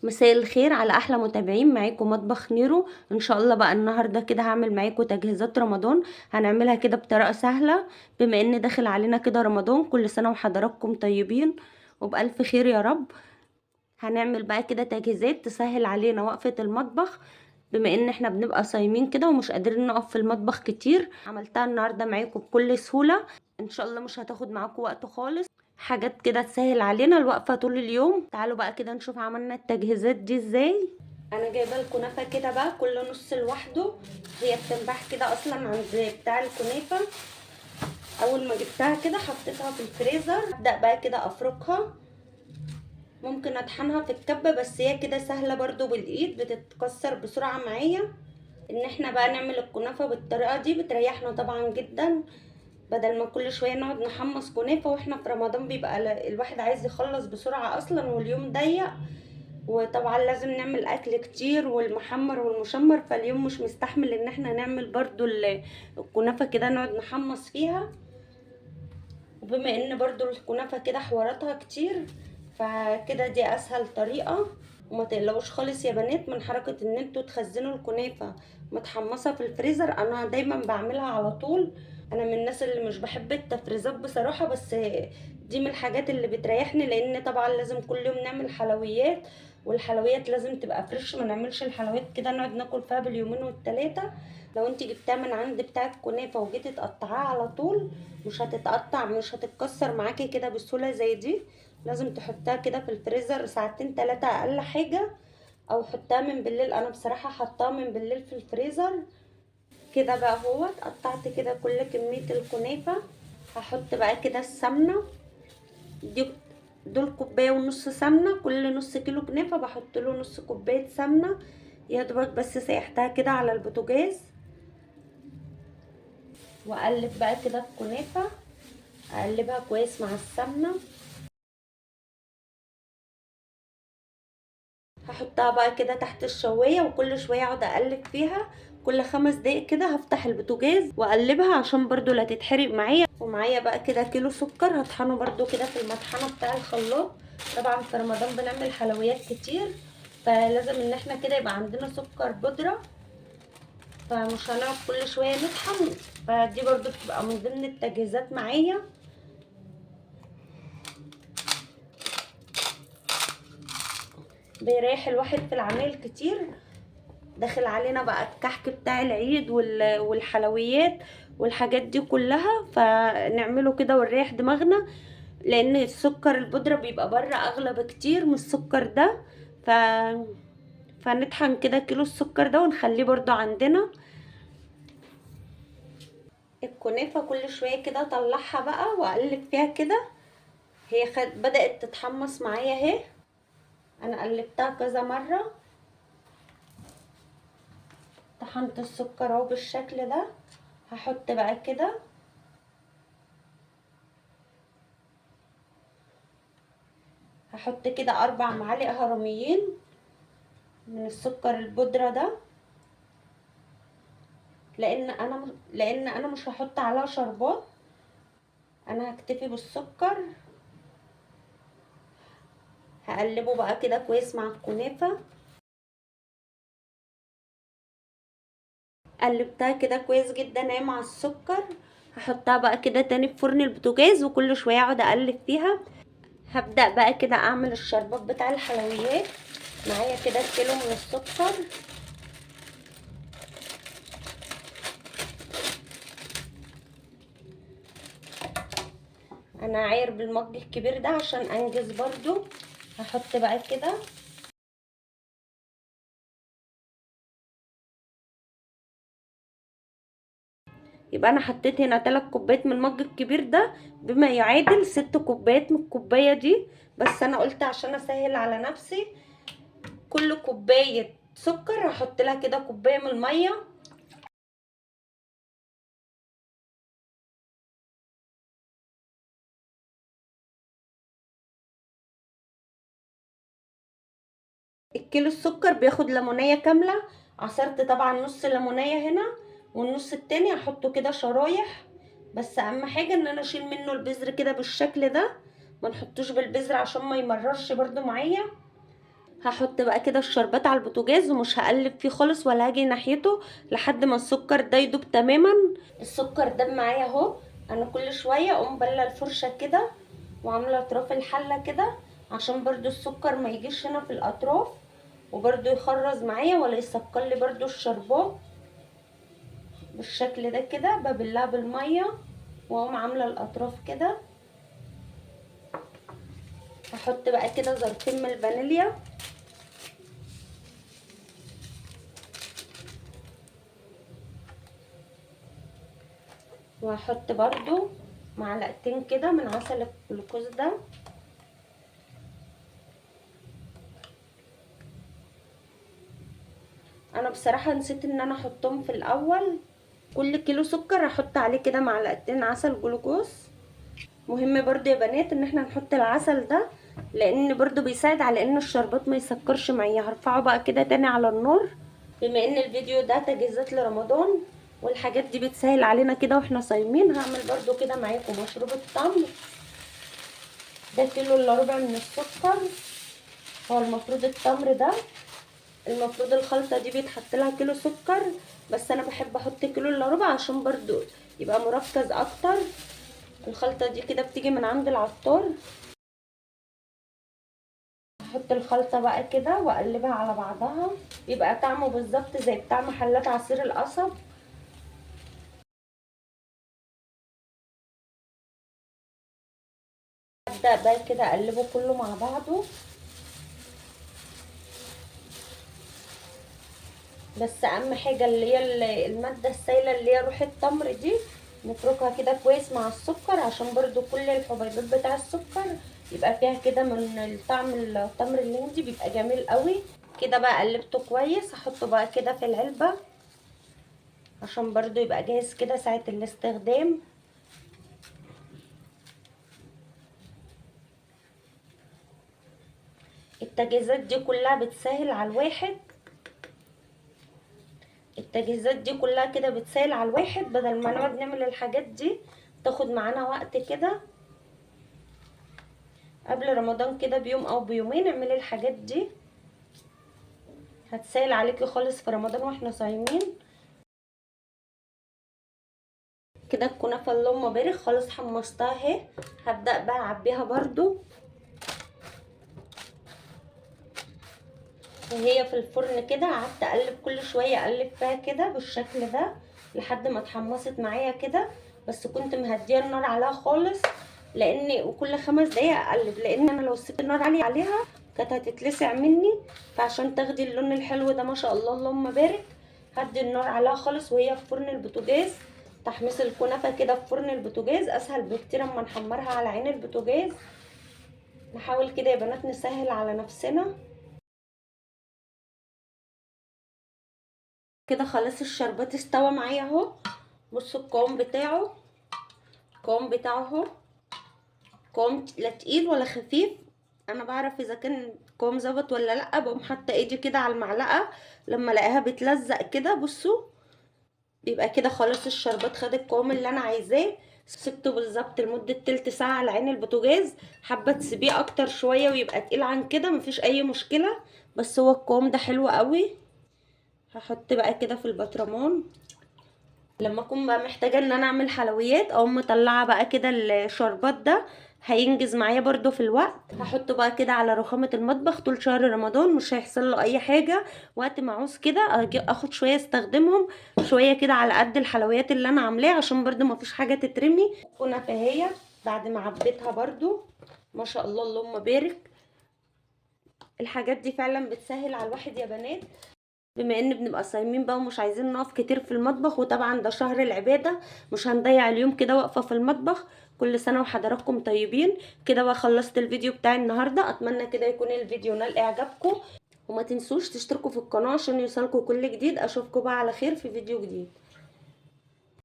مساء الخير على احلى متابعين، معاكم مطبخ نيرو. ان شاء الله بقى النهارده كده هعمل معاكم تجهيزات رمضان، هنعملها كده بطريقة سهلة بما ان داخل علينا كده رمضان. كل سنة وحضراتكم طيبين وبالف خير يا رب. هنعمل بقى كده تجهيزات تسهل علينا وقفه المطبخ بما ان احنا بنبقى صايمين كده ومش قادرين نقف في المطبخ كتير. عملتها النهارده معاكم بكل سهولة، ان شاء الله مش هتاخد معاكم وقت خالص، حاجات كده تسهل علينا الوقفة طول اليوم. تعالوا بقى كده نشوف عملنا التجهيزات دي ازاي. انا جايبه الكنافه كده بقى كل نص لوحده، هي بتنباع كده اصلا عند بتاع الكنافه. اول ما جبتها كده حطيتها في الفريزر. ابدا بقى كده افركها، ممكن اطحنها في الكبه بس هي كده سهلة برضو بالايد، بتتكسر بسرعة معايا. ان احنا بقى نعمل الكنافه بالطريقة دي بتريحنا طبعا جدا، بدل ما كل شوية نقعد نحمص كنافه واحنا في رمضان بيبقى الواحد عايز يخلص بسرعة اصلا واليوم ضيق، وطبعا لازم نعمل اكل كتير والمحمر والمشمر، فاليوم مش مستحمل ان احنا نعمل برضو الكنافه كده نقعد نحمص فيها. وبما ان برضو الكنافه كده حواراتها كتير، فكده دي اسهل طريقه. وما تقلقوش خالص يا بنات من حركة ان انتوا تخزنوا الكنافه متحمصه في الفريزر، انا دايما بعملها على طول. انا من الناس اللي مش بحب التفريزات بصراحة، بس دي من الحاجات اللي بتريحني، لان طبعا لازم كل يوم نعمل حلويات، والحلويات لازم تبقى fresh، ما نعملش الحلويات كده نقعد ناكل فيها باليومين والتلاتة. لو انت جبتها من عند بتاع الكنافه وجيتي تقطعيها على طول مش هتتقطع، مش هتتكسر معاكي كده بسهولة زي دي. لازم تحطها كده في الفريزر ساعتين تلاتة اقل حاجة، او حطها من بالليل. انا بصراحة حطاها من بالليل في الفريزر كده بقى. اهوت قطعت كده كل كمية الكنافه. هحط بقى كده السمنة دي، دول كوباية ونص سمنه، كل نص كيلو كنافه بحط له نص كوباية سمنه، يا دوبك بس سيحتها كده على البوتاجاز. واقلب بقى كده الكنافه، اقلبها كويس مع السمنة. هحطها بقى كده تحت الشوايه، وكل شوية اقعد اقلب فيها، كل 5 دقايق كده هفتح البوتاجاز واقلبها عشان برضو لا تتحرق معايا. ومعايا بقى كده كيلو سكر هطحنه برضو كده في المطحنه بتاع الخلاط. طبعا في رمضان بنعمل حلويات كتير، فلازم ان احنا كده يبقى عندنا سكر بودره، فمش هنقعد كل شوية نطحن، فدي برضو بتبقى من ضمن التجهيزات معايا. بيريح الواحد في العمايل كتير. داخل علينا بقى الكحك بتاع العيد والحلويات والحاجات دي كلها، فنعمله كده ونريح دماغنا، لان السكر البودرة بيبقى بره اغلى بكتير من السكر ده. فنطحن كده كيلو السكر ده ونخليه برضو عندنا. الكنافة كل شوية كده اطلعها بقى واقلب فيها كده، هي بدأت تتحمص معايا اهي، انا قلبتها كذا مرة. طحنت السكر اهو بالشكل ده. هحط بقى كده هحط كده 4 معالق هرميين من السكر البودرة ده، لان انا مش هحط عليها شربات، انا هكتفي بالسكر. هقلبه بقى كده كويس مع الكنافة. قلبتها كده كويس جدا اهي مع السكر. هحطها بقى كده تاني في فرن البوتاجاز، وكل شوية اقعد اقلب فيها. هبدا بقى كده اعمل الشربات بتاع الحلويات. معايا كده كيلو من السكر، انا عاير بالمج الكبير ده عشان انجز برضو. هحط بقى كده يبقى انا حطيت هنا 3 كوبايات من المج الكبير ده، بما يعادل 6 كوبايات من الكوباية دي، بس انا قلت عشان اسهل على نفسي كل كوباية سكر هحط لها كده كوباية من المية. الكيلو السكر بياخد ليمونيه كاملة، عصرت طبعا نص ليمونيه هنا والنص التاني هحطه كده شرايح، بس اهم حاجة ان انا اشيل منه البذر كده بالشكل ده، ما نحطوش بالبذر عشان ما يمررش برده معايا. هحط بقى كده الشربات على البوتاجاز ومش هقلب فيه خالص ولا هاجي ناحيته لحد ما السكر ده يدوب تماما. السكر ده معايا اهو، انا كل شوية اقوم بله الفرشة كده وعامله اطراف الحلة كده عشان برضو السكر ما يجيش هنا في الاطراف، وبرضو يخرز معايا ولا يسكر لي برضو الشربات بالشكل ده كده. ببلها بالمية واقوم عامله الاطراف كده. هحط بقى كده ظرفين من الفانيليا، وهحط برضو معلقتين كده من عسل الجلوكوز ده. انا بصراحة نسيت ان انا احطهم في الاول. كل كيلو سكر هحط عليه كده معلقتين عسل جلوكوز. مهم برضو يا بنات ان احنا نحط العسل ده لان برضو بيساعد على ان الشربات ما يسكرش معايا. هرفعه بقى كده تاني على النار. بما ان الفيديو ده تجهيزات لرمضان والحاجات دي بتسهل علينا كده واحنا صايمين، هعمل برضو كده معاكم مشروب التمر. ده كيلو الا ربع من السكر. هو المفروض التمر ده المفروض الخلطة دي بيتحط لها كيلو سكر، بس انا بحب احط كيلو الا ربع عشان برضو يبقى مركز اكتر. الخلطة دي كده بتيجي من عند العطار. هحط الخلطة بقى كده واقلبها على بعضها، يبقى طعمه بالظبط زي بتاع محلات عصير القصب. هبدأ بقى كده اقلبه كله مع بعضه. بس اهم حاجة اللي هي المادة السائلة اللي هي روح التمر دي نفركها كده كويس مع السكر، عشان برضو كل الحبيبات بتاع السكر يبقى فيها كده من الطعم التمر الهندي، بيبقى جميل قوي كده. بقى قلبته كويس، هحطه بقى كده في العلبة عشان برضو يبقى جاهز كده ساعة الاستخدام. التجهيزات دي كلها بتسهل على الواحد، التجهيزات دي كلها كده بتسهل على الواحد، بدل ما نقعد نعمل الحاجات دي تاخد معانا وقت كده. قبل رمضان كده بيوم او بيومين اعملي الحاجات دي، هتسهل عليكي خالص في رمضان واحنا صايمين كده. الكنافه اللهم بارك خلاص حمصتها اهي، هبدأ بقى اعبيها برضو وهي في الفرن كده. قعدت اقلب كل شوية، اقلب فيها كده بالشكل ده لحد ما اتحمصت معايا كده، بس كنت مهديه النار عليها خالص، لان وكل 5 دقايق اقلب، لان انا لو سبت النار عالية عليها كانت هتتلسع مني. فعشان تاخدي اللون الحلو ده ما شاء الله اللهم بارك، هدي النار عليها خالص وهي في فرن البوتاجاز. تحميص الكنافه كده في فرن البوتاجاز اسهل بكتير اما نحمرها على عين البوتاجاز. نحاول كده يا بنات نسهل على نفسنا كده. خلاص الشربات استوى معايا اهو، بصوا القوام بتاعه، القوام بتاعه اهو، قوام لا تقيل ولا خفيف. انا بعرف اذا كان القوام ظبط ولا لا، بقوم حاطه ايدي كده على المعلقة لما الاقيها بتلزق كده، بصوا بيبقى كده خلاص الشربات خد القوام اللي انا عايزاه. سبته بالظبط لمدة تلت ساعة على عين البوتاجاز، حابة تسيبيه اكتر شوية ويبقى تقيل عن كده مفيش اي مشكلة، بس هو القوام ده حلو قوي. هحط بقى كده في البطرمان. لما اكون بقى محتاجه ان انا اعمل حلويات اقوم مطلعه بقى كده الشربات ده، هينجز معايا برضو في الوقت. هحطه بقى كده على رخامه المطبخ طول شهر رمضان، مش هيحصل له اي حاجة. وقت ما اعوز كده اجي اخد شوية استخدمهم شوية كده على قد الحلويات اللي انا عاملاها، عشان برضو ما فيش حاجة تترمي. كنافه اهي بعد ما عبيتها برضو ما شاء الله اللهم بارك. الحاجات دي فعلا بتسهل على الواحد يا بنات، بما ان بنبقى صايمين بقى ومش عايزين نقف كتير في المطبخ، وطبعا ده شهر العبادة مش هنضيع اليوم كده واقفة في المطبخ. كل سنة وحضراتكم طيبين. كده بقى خلصت الفيديو بتاع النهارده، اتمنى كده يكون الفيديو نال اعجابكم، وما تنسوش تشتركوا في القناة عشان يوصلكم كل جديد. اشوفكم بقى على خير في فيديو جديد.